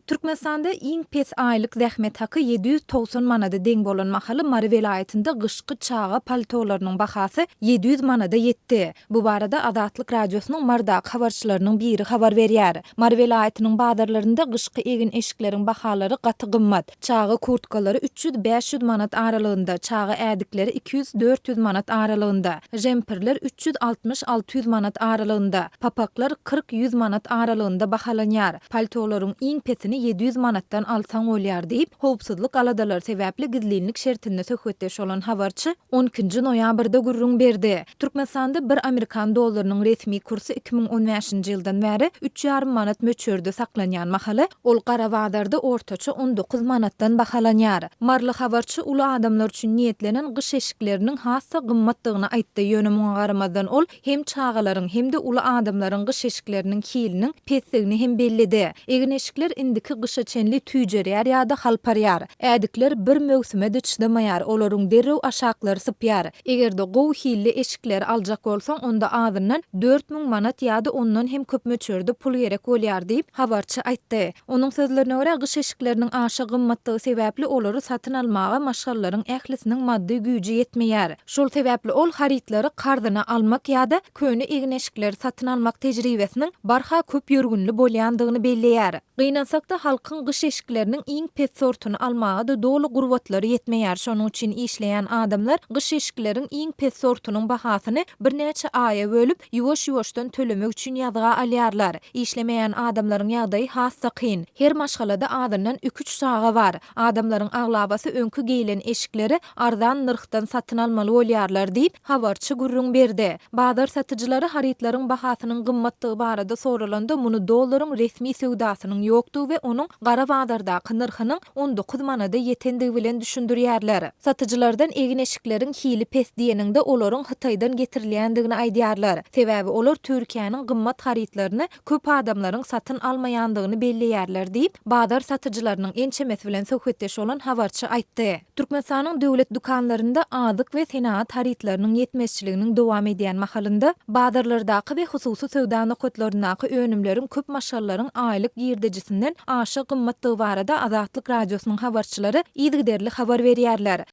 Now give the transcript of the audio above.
Türkmenistanda iň pes aýlyk zähmet haky 790 manada deň bolan mahaly Mary welaýatynda gyşky çaga paltolarynyň bahasy 700 manada ýetdi. Bu barada Azatlyk Radiosynyň Marydaky habarçylarynyň biri habar berýär. Mary welaýatynyň bazarlarynda gyşky egin-eşikleriň bahalary gaty gymmat. Çaga kurtkalary 300-500 manat aralygynda, çaga ädikleri 200-400 manat aralygynda, žempirler 360-600 manat aralygynda, papaklar 40-100 manat aralygynda bahalanýar. Paltolaryň iň pesini 700 manatdan alsaň bolýar diýip, howpsuzlyk aladalary sebäpli gizlinlik şertinde söhbetdeş bolan habarçy on ikinji noýabrda gürrüň berdi. Türkmenistanda bir amerikan dollarynyň resmi kursy 2015-nji ýyldan bäri üç ýarym manat möçberde saklanýan mahaly, ol gara bazarda ortaça 19 manatdan bahalanýar. Maryly habarçy uly adamlar üçin niýetlenen gyş eşikleriniň has-da gymmatdygyny aýtdy, ýöne muňa garamazdan ol hem çagalaryň, hem-de uly adamlaryň gyş eşikleriniň hiliniň pesdigini hem belledi. Egin-eşikler indiki gyşa çenli tüýjerýär ýa-da halparýar. Ädikler bir möwsüme-de çydamaýar, olaryň derrew aşaklary sypýar. Eger-de gowy hilli eşikleri aljak bolsaň, onda azyndan 4000 manat ýa-da ondan hem köp möçberde pul gerek bolýar diýip, habarçy aýtdy. Onuň sözlerine görä, gyş eşikleriniň aşa gymmatdygy sebäpli olary satyn almaga maşgalalaryň ählisiniň maddy güýji ýetmeýär. Şol sebäpli ol harytlary karzyna almak ýa-da köne egin-eşikleri satyn almak tejribesiniň barha köp ýörgünli bolýandygyny belleýär. Gynansak-da, halkyň gyş eşikleriniň iň pes sortuny almaga-da doly gurbatlary ýetmeýär. Şonuň üçin işleýän adamlar gyş eşikleriň iň pes sortunyň bahasyny birnäçe aýa bölüp, ýuwaş-ýuwaşdan tölemek üçin ýazga alýarlar. Işlemeýän adamlaryň ýagdaýy has-da kyn. Her maşgalada azyndan iki-üç çaga bar. Adamlaryň aglabasy öňki geýlen eşikleri arzan nyrhdan satyn almaly bolýarlar diýip, habarçy gürrüň berdi. Bazar satyjylary harytlaryň bahasynyň gymmatdygy barada soralanda, muny dollaryň resmi söwdasynyň ýokdugy we onuň gara bazardaky nyrhynyň 19 manada ýetendigi bilen düşündirýärler. Satyjylardan egin-eşikleriň hili pes diýeniňde, olaryň Hytaýdan getirilýändigini aýdýarlar. Sebäbi olar Türkiýäniň gymmat harytlaryny köp adamlaryň satyn almaýandygyny belleýärler diýip, bazar satyjylarynyň ençemesi bilen söhbetdeş bolan habarçy aýtdy. Türkmenistanyň döwlet dükanlarynda azyk we senagat harytlarynyň ýetmezçiliginiň dowam edýän mahalynda, bazarlardaky we hususy söwda nokatlaryndaky önümleriň köp maşgalalaryň aýlyk girdejisinden aşa gymmatdygy barada Azatlyk Radiosynyň habarçylary yzygiderli habar berýärler.